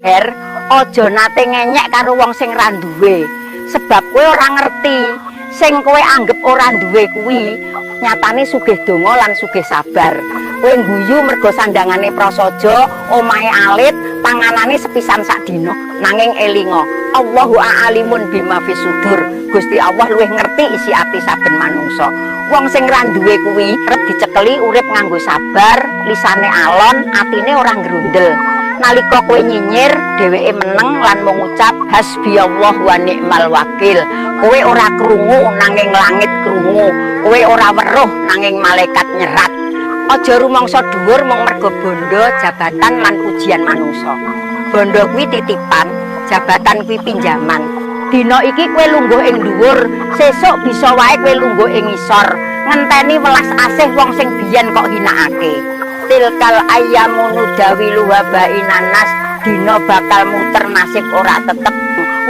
Her, aja nate ngenyek karo wong sing ra duwe. Sebab kowe ora ngerti sing kowe anggep ora duwe kuwi nyatane sugih donga lan sugih sabar. Kowe ngguyu mergo sandangane prasaja, omahe alit, panganane sepisan sak dina. Nanging elinga, Allahu a'alimun bima fis sudur. Gusti Allah luwih ngerti isi ati saben manungsa. Wong sing ra duwe kuwi arep dicekeli urip nganggo sabar, lisane alon, atine ora ngrundel. Nalika kowe nyinyir, dheweke meneng lan mung ngucap hasbiyallah wa ni'mal wakil. Kowe ora krungu nanging langit krungu, kowe ora weruh nanging malaikat nyerat. Aja rumangsa dhuwur mung mergo bondo, jabatan lan pujian manungsa. Bondo kuwi titipan, jabatan kuwi pinjaman. Dina iki kowe lungguh ing dhuwur, sesuk bisa wae kowe lungguh ing ngisor, ngenteni welas asih wong sing biyen kok hinakake. Tilkal ayyamu nudawiluha bainanas, dina bakal muter nasib ora tetep.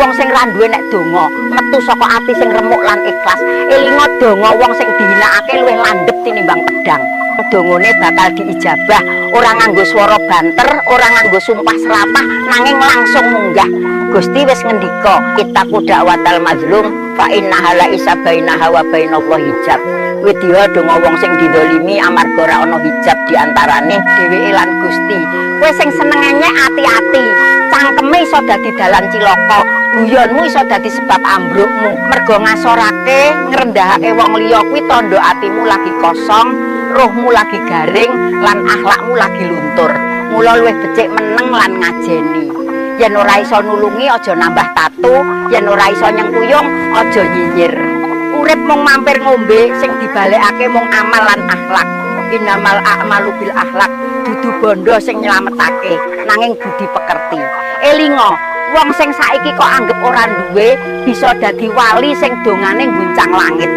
Wong sing ra duwe nek donga, metu saka ati sing remuk lan ikhlas. Elinga donga wong sing dihinakake luwih landhep tinimbang pedang. Dongane bakal diijabah, ora nganggo swara banter, ora nganggo sumpah serapah, nanging langsung munggah. Gusti wis ngendika, ittaqu da'watal mazlum fa innaha laisa bainaha wa bainallahi hijab. Wedya donga wong sing didolimi amarga ora ana hijab diantarane dheweke lan Gusti. Kowe sing seneng ngenyek ati-ati, cangkeme iso dadi dalan cilaka, guyonmu iso dadi sebab ambrukmu. Mergo ngasorake, ngrendahake wong liya kuwi tandha atimu lagi kosong, rohmu lagi garing lan akhlakmu lagi luntur. Mula luwih becik meneng lan ngajeni. Yen ora iso nulungi aja nambah tatu, yen ora iso nyengkuyung aja nyinyir. Urip mung mampir ngombe sing dibalekake mung amal lan akhlak. Innamal a'malu bil akhlak, dudu bondo sing nyelametake nanging budi pekerti. Elinga, wong sing saiki kok anggep ora duwe bisa dadi wali sing dongane ngguncang langit.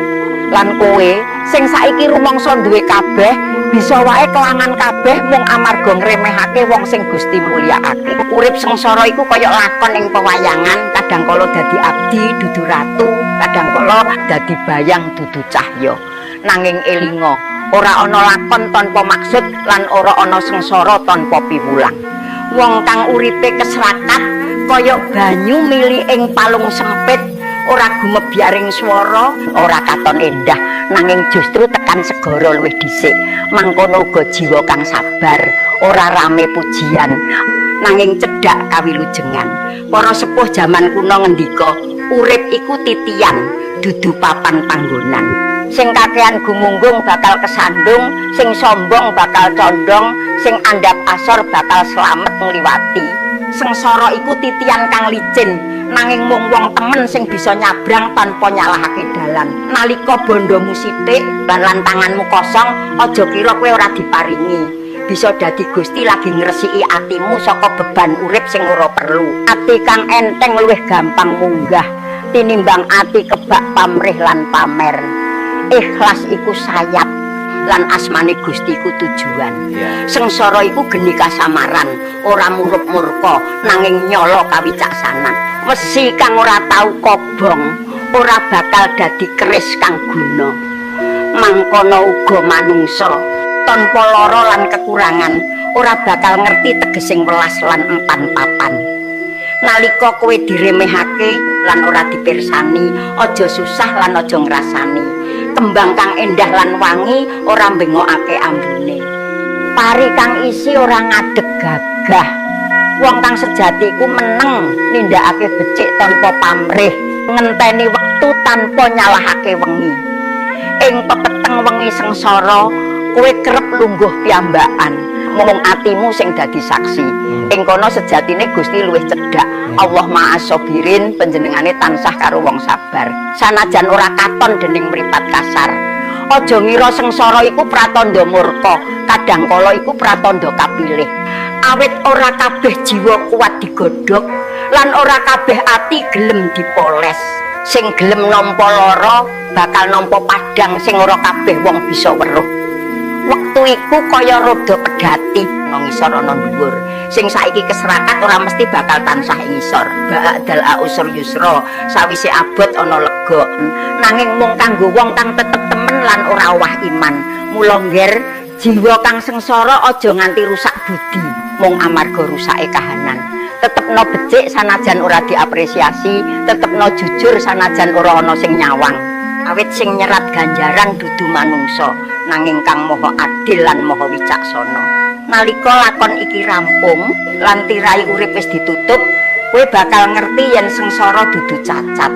Lan kowe sing saiki rumangsa duwe kabeh bisa wae kelangan kabeh mung amarga ngremehake wong sing Gusti mulyakake. Urip sengsara iku kaya lakon ing pewayangan, kadang kala dadi abdi dudu ratu, kadang kala dadi bayang dudu cahya. Nanging elinga, ora ana lakon tanpa maksud lan ora ana sengsara tanpa piwulang. Wong kang uripe kesrakat kaya banyu mili ing palung sempit, ora gumebyaring swara, ora katon endah, nanging justru tekan segara luwih dhisik. Mangkono uga jiwa kang sabar, ora rame pujian, nanging cedhak kawilujengan. Para sepuh jaman kuno ngendika, urip iku titian, dudu papan panggonan. Sing kakean gumunggung bakal kesandung, sing sombong bakal condong, sing andhap asor bakal slamet ngliwati. Sengsara iku titian kang licin, nanging mung wong temen sing bisa nyabrang tanpa nyalahake dalan. Nalika bondomu sithik lan tanganmu kosong, aja kira kowe ora diparingi. Bisa dadi Gusti lagi ngresiki atimu saka beban urip sing ora perlu. Ati kang enteng luwih gampang munggah tinimbang ati kebak pamrih lan pamer. Ikhlas iku sayap lan asmane Gusti iku tujuan. Sengsara iku geni kasamaran, ora murup murka, nanging nyala kawicaksanan. Wesi kang ora tau kobong, ora bakal dadi keris kang guna. Mangkono uga manungsa, tanpa lara lan kekurangan, ora bakal ngerti tegesing welas lan empan papan. Nalika kowe diremehake lan ora dipirsani, aja susah lan aja ngrasani. Kembang kang endah lan wangi ora mbengokake ambune. Pari kang isi ora ngadeg gagah. Wong kang sejati iku meneng nindakake becik tanpa pamrih, ngenteni wektu tanpa nyalahake wengi. Ing pepeteng wengi sengsara, kowe kerep lungguh piyambakan, mung atimu sing dadi saksi. Ing kono sejatine Gusti luwih cedhak. Allah Maha Sabirin, panjenengane tansah karo wong sabar. Sanajan ora katon dening mripat kasar. Aja ngira sengsara iku pratandha murka, kadang kala iku pratandha kapilih. Awit ora kabeh jiwa kuat digodhog lan ora kabeh ati gelem dipoles. Sing gelem nampa lara bakal nampa padhang sing ora kabeh wong bisa weruh. Wektu iku kaya roda pedhati, nang ngisor ana dhuwur. Sing saiki keserakat ora mesti bakal tansah ing ngisor. Ba'dal usur yusra, sawise abot ana lega. Nanging mung kanggo wong kang tetep temen lan ora owah iman. Mula ngger, jiwa kang sengsara aja nganti rusak budi mung amarga rusake kahanan. Tetepno becik sanajan ora diapresiasi, tetepno jujur sanajan ora ana sing nyawang. Awit sing nyerat ganjaran dudu manungsa, nanging Kang Maha Adil lan Maha Wicaksana. Nalika lakon iki rampung lan tirai urip wis ditutup, kowe bakal ngerti yen sengsara dudu cacat,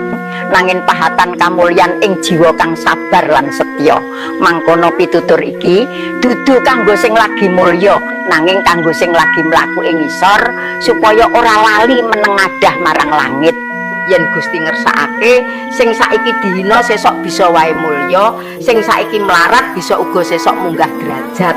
nanging pahatan kamulyan ing jiwa kang sabar lan setya. Mangkono pitutur iki dudu kanggo sing lagi mulya, nanging kanggo sing lagi mlaku ing ngisor supaya ora lali menengadah marang langit. Yen Gusti ngersakake, sing saiki dihina sesok bisa wae mulya, sing saiki melarat bisa uga sesok munggah derajat.